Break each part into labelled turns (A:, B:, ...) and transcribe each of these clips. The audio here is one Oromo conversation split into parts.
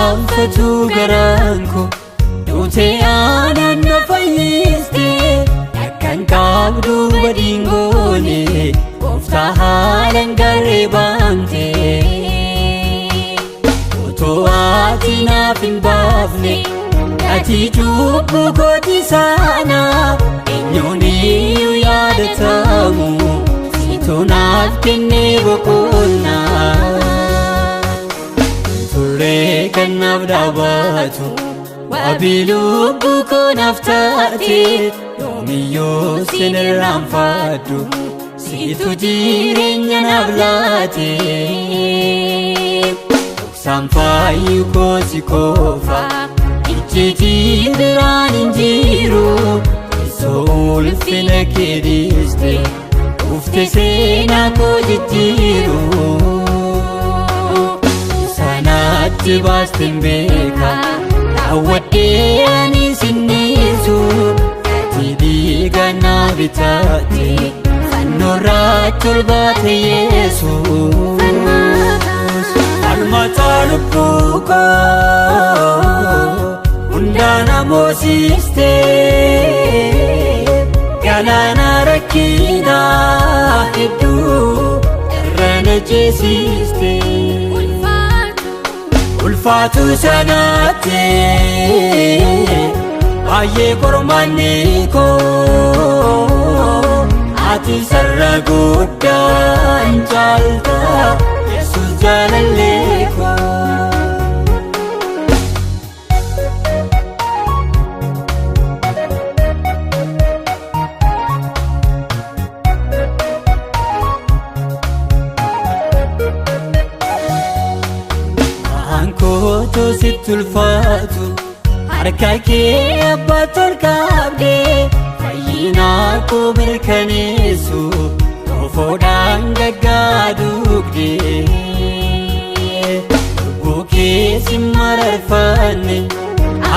A: Irraanfatu garaan koo duutee aanaan na fayyiste akkan qabdu badiin goone gooftaa haalaan garee baamte. Otoo ati naaf hin baafne ati cubbuu kooti sana eenyuun iyyuu yaadatamu situ naaf kennee boqonnaa. Turee kan naaf dhaabatu wabii lubbuu koo naaf taate yoomiyyuu sin irraanfadhu situ jireenya naaf laate. Dhoksaan faayyu koo si qofa icciitii biraan hin jiru teessoo ulfina kee dhiiste dhufte seenaa koo jijjiiru. Sanaatti baasteen beeka raawwadhee ani sinniisu ati dhiiga naa bitaate fannoorratti ol baate Yesuus. Falmataa lubbuu koo hundaa na moosiste galaana rakkinaa hedduu irra na ceesiste. Ulfaatu sanaatti baay'ee qormaanni koo ati sarara guddaa hin caalta Yesuus jaalallee koo. Kootu sitti ulfaatu harka kee abbaatti ol qabdee fayyinaa koo mirkaneessu toofoodhaan gaggaaduugdee. Lubbuu kee si mararfanne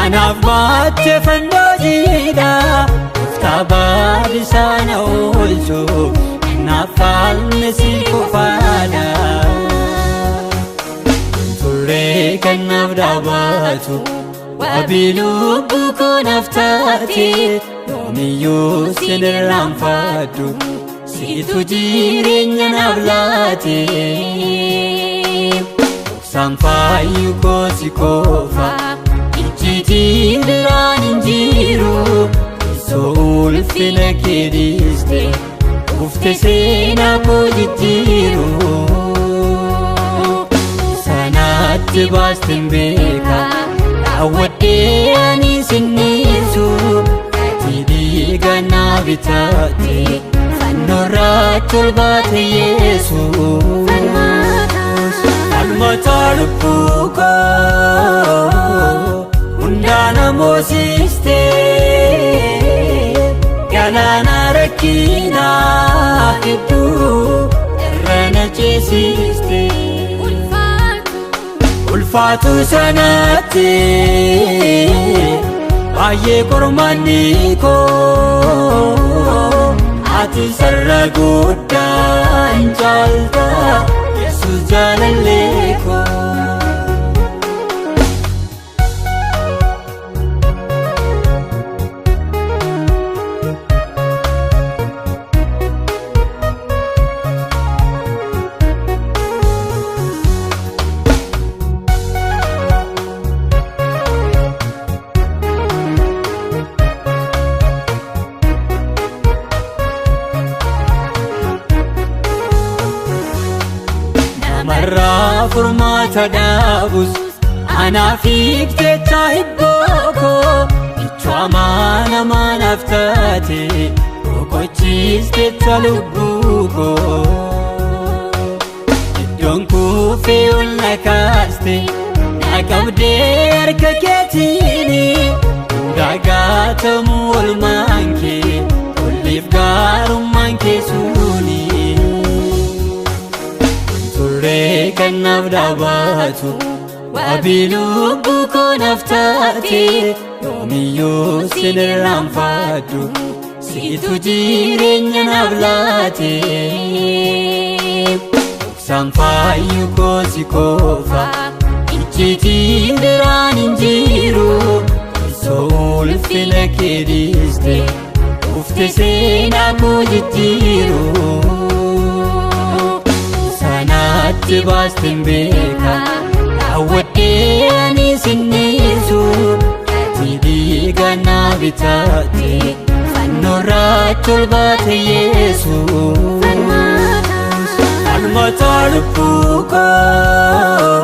A: anaaf baatte fannoo jiidhaa gooftaa baadhisaa na oolchu naaf falme si qofaadha. Turee kan naaf dhaabatu wabii lubbuu koo naaf taate yoomiyyuu sin irraanfadhu situ jireenya naaf laate. Dhoksaan faayyu koo si qofa icciitii biraan hin jiru teessoo ulfina kee dhiiste dhufte seenaa koo jijjiiru. Sanaatti baasteen beeka raawwadhee ani sinniisu ati dhiiga naa bitaate fannoorratti ol baate Yesuus. Falmataa lubbuu koo hundaa na moosiste galaana rakkinaa hedduu irra na ceesiste. Ulfaatu sanaatti baay'ee qormaanni koo ati sarara guddaa hin caalta Yesuus jaalallee koo. Namarraa furmaata dhaabus anaaf jecha hibboo koo michuu amanamaa naaf taate boqochiisteetta lubbuu koo. Iddoon kufee ol na kaaste na qabdee harka keetiin dagaatamu olmaan kee tolleef gaarummaan kee suni. Turee kan naaf dhaabatu wabii lubbuu koo naaf taate yoomiyyuu sin irraanfadhu situ jireenya naaf laate. Dhoksaan faayyu koo si qofa icciitii biraan. ulfina kee dhiiste ufte seenaa koo jijjiiru. Sanaatti baasteen beeka daawwadhee ani sinniisu gatii dhiiga naa bitaate fannoorratti ol baate Yesuus. Falmataa lubbuu koo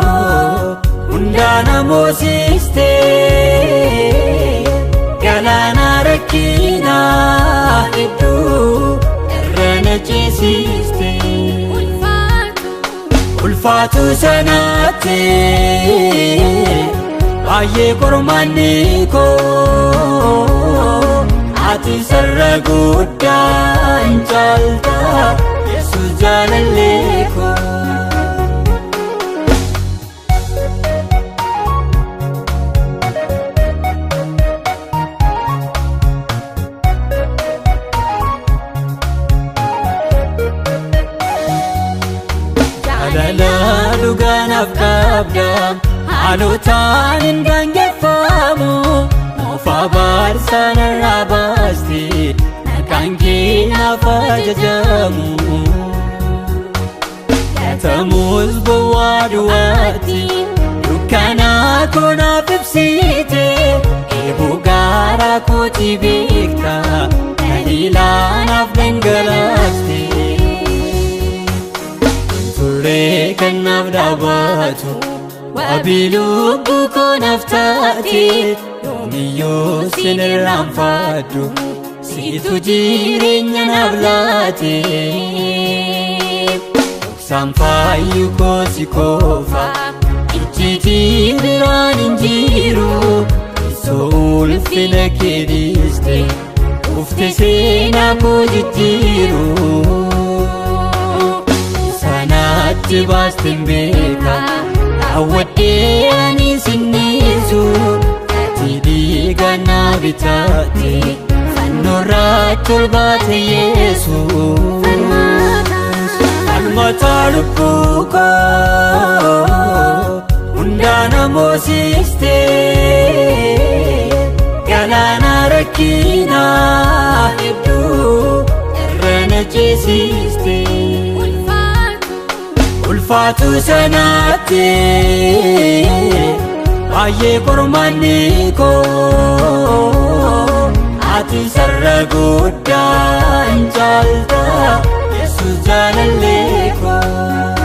A: hundaa na moosiste galaana rakkinaa hedduu irra na ceesiste. Ulfaatu sanaatti baay'ee qormaanni koo ati sarara guddaa hin caalta Yesuus jaalallee koo. Jaalala dhugaanaaf qabda haalotaan hin daangeffamu moofaa baarsaa narraa baasti maqaan kee naaf ajajamu. Gatamus bowwaa du'aatti dukkanaa koo naaf ibsite eeboo gaaraa kootii beekta daliilaa naaf dhangalaaste. Turee kan naaf dhaabatu wabii lubbuu koo naaf taate yoomiyyuu sin irraanfadhu siitu jireenya naaf laate. Dhoksaan faayyu koo si qofa icciitii biraan hin jiru osoo ulfina kee dhiiste ufte seenaa koo jijjiiru. Sanaatti baasteen beeka daawwadhee ani sinniisu gatii dhiiga naa bitaate fannoorratti ol baate Yesuus. Falmataa lubbuu koo hundaa na moosiste galaana rakkinaa hedduu irra na ceesiste. Ulfaatu sanaatti baay'ee qormaanni koo ati sarara guddaa hin caalta Yesuus jaalallee koo.